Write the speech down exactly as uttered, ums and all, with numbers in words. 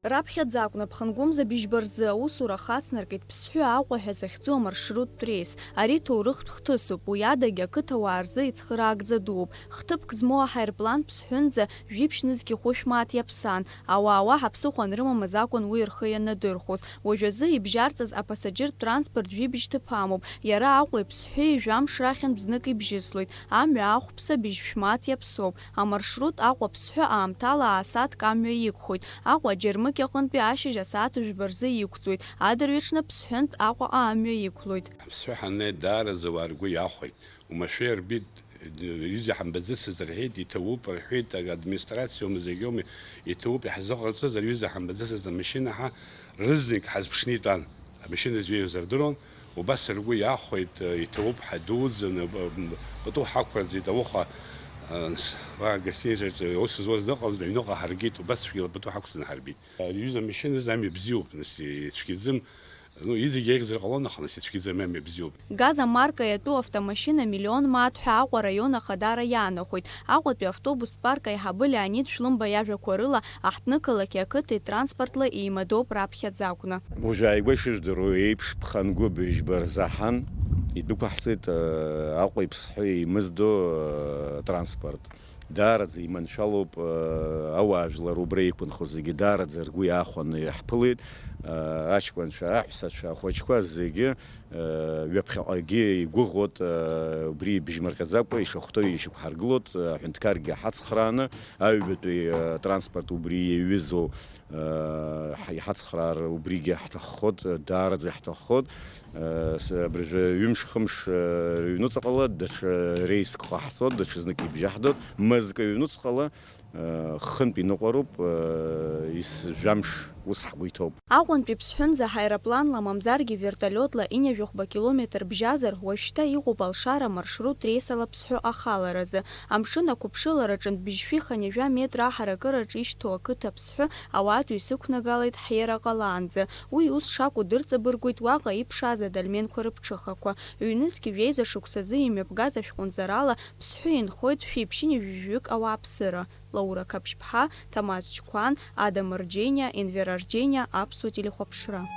Раԥхьаӡа акәны Ԥхынгәымза быжьба рзы аусура ахацнаркит Ԥсҳәы Аҟәа ҳәа захьӡу амаршруттә реис. Ари ҭоурыхтә хҭысуп, уи адагьы ақыҭауаа рзы ицхыраагӡа дууп. Хҭыԥк змоу аҳаирплан Ԥсҳәынӡа жәибжь нызқьи хәышә мааҭ иаԥсан. Ауаа уаҳа ԥсыхәа анрымамыз акәын уи рхы ианадырхәоз. Уажәазы ибжьарҵаз апасаџьыртә транспорт жәибжь ҭыԥ амоуп. Иара Аҟәеи Ԥсҳәеи жәамш рахьынтә знык ибжьыслоит. Амҩа ахәԥса быжьшә мааҭ иаԥсоуп. Амаршрут Аҟәа-Ԥсҳәы аамҭала аасаҭк амҩа иқәхоит. Аҟәа Џьармыкь аҟынтәи ашьыжь асааҭ жәба рзы иқәҵуеит. Адырҩаҽны Ԥсҳәынтә Аҟәаҟа амҩа иқәлоит. Ԥсҳәы ҳаннеи, даараӡа ауаа ргәы иахәеит. Уамашәа иарбеит, ҩыза ҳамбаӡацыз рҳәеит, иҭабуп рҳәеит, администрациоума, зегьоума, иҭабуп, иаҳзыҟарҵаз, рҩыза ҳамбаӡацыз амашьына ҳа рызегь ҳазԥшны итәан. Амашьына зҩеиуаз рдыруан, убас ргәы иахәеит, иҭабуп, ҳадуӡӡаны, пату ҳақәырӡит, ауха, уа агостиницаҿы аус зуаз дыҟазма, аҩныҟа ҳаргеит, убас цәгьала пату ҳақәҵаны ҳарбеит. Рҩыза амашьына зами бзиоуп, нас ицәгьаӡым. Ну, иҵегь еиӷьзар ҟалон, аха нас ицәгьаӡам, амҩа бзиоуп. Газ амарка иатәу автомашьына миллион мааҭ ҳәа Аҟәа араион ахадара иаанахәеит. Аҟәатәи автобустә парк аиҳабы Леонид Шәлымба иажәақәа рыла, аҳҭнықалақьи ақыҭеи транспортла еимадоуп раԥхьаӡа акәны. Уажәы ааигәа ишыжәдыруа еиԥш, Ԥхангәы быжьба рзаҳан идәықәаҳҵеит, э, Аҟәеи Ԥсҳәи еимыздо, э, транспорт. Даараӡа иманшәалоуп, э, ауаажәлар убра иқәынхо зегьы даараӡа ргәы иаахәаны иаҳԥылеит, э, аҷкәынцәа, аҳәсацәа, ахәыҷқәа зегьы, э, ҩаԥхьаҟагьы игәыӷуеит, э, убри бжьмырҟьаӡакәа ишахәҭоу ишьақәҳаргылоит, э, аҳәынҭқаргьы ҳацхрааны, аҩбатәи, э, транспорт убри иаҩызоу, э, ҳа-, иҳацхраар убригьы ҳҭаххоит, э, даараӡа иаҳҭаххоит. Э, с-, абыржәы ҩымш-хымш, э, ҩнуҵаҟала даҽа реиск ҟаҳҵоит, даҽазнык ибжьаҳдоит, мызкы ҩнуҵҟала, э, хынтә иныҟәароуп, э, ис-, жәамш ус ҳгәы иҭоуп. Аҟәантәи Ԥсҳәынӡа ҳаирпланла, мамзаргьы вертолиотла инажәохәба километр бжьазар, уажәшьҭа иҟоуп алшара маршрут реисала Ԥсҳәы ахаларазы. Амшын ақәыԥшылараҿынтә быжьшәи хынҩажәа метра аҳаракыраҿы ишьҭоу ақыҭа Ԥсҳәы ауаатәыҩса ықәнагалеит ҳиара ҟалаанӡа. Уи ус шакәу дырҵабыргуеит уаҟа иԥшааз адольменқәа рыԥҽыхақәа. Ҩнызқь жәеиза шықәсазы имҩаԥгаз ашәҟәынҵарала Ԥсҳәы инхоит шәи ԥшьынҩажәи жәаҩык ауааԥсыра. Лаура Қаԥшьԥҳа, Ҭамаз Чқәан, Ада Мырџьениа, Енвер Арџьениа, Аԥсуа телехәаԥшра.